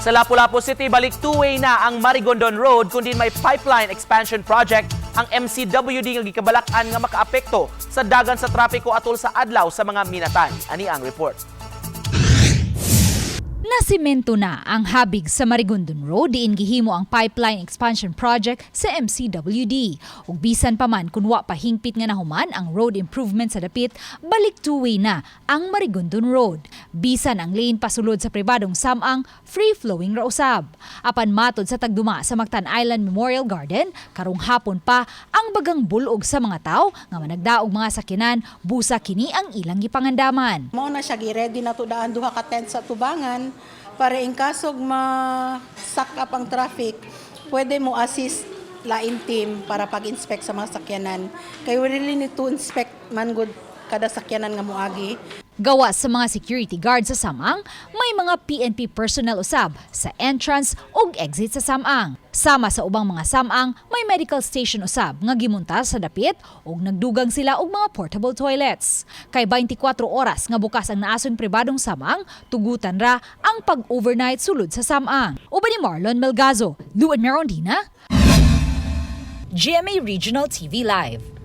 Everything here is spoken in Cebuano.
Sa Lapu-Lapu City, balik two-way na ang Marigondon Road kundi may pipeline expansion project ang MCWD nga gikabalak-an nga makaapekto sa dagan sa trapiko atol sa adlaw sa mga minatan. Ani ang report. Nasimento na ang habig sa Marigondon Road diin gihimo ang pipeline expansion project sa MCWD. Ug bisan pa man kun wa pa hingpit nga nahuman ang road improvement sa dapit, balik two-way na ang Marigondon Road. Bisan ang lane pasulod sa pribadong samang, free-flowing ra usab. Apan matod sa tagduma sa Mactan Island Memorial Garden, karong hapon pa ang bagang bulog sa mga tao nga managdaog mga sakyanan, busa kini ang ilang gipangandaman. Mao na siya gi-ready na to daan duha ka tent sa tubangan para in kaso ma-suck up ang traffic, pwede mo assist lain team para pag-inspect sa mga sakyanan. Kay we really need to inspect man gud kada sakyanan nga moagi. Gawa sa mga security guard sa Samang, may mga PNP personnel usab sa entrance ug exit sa Samang. Sama sa ubang mga samang, may medical station usab nga gimunta sa dapit ug nagdugang sila og mga portable toilets. Kay 24 oras nga bukas ang naason pribadong samang, tugutan ra ang pag-overnight sulod sa samang. Uban ni Marlon Melgazo, Luan Merondina, GMA Regional TV Live.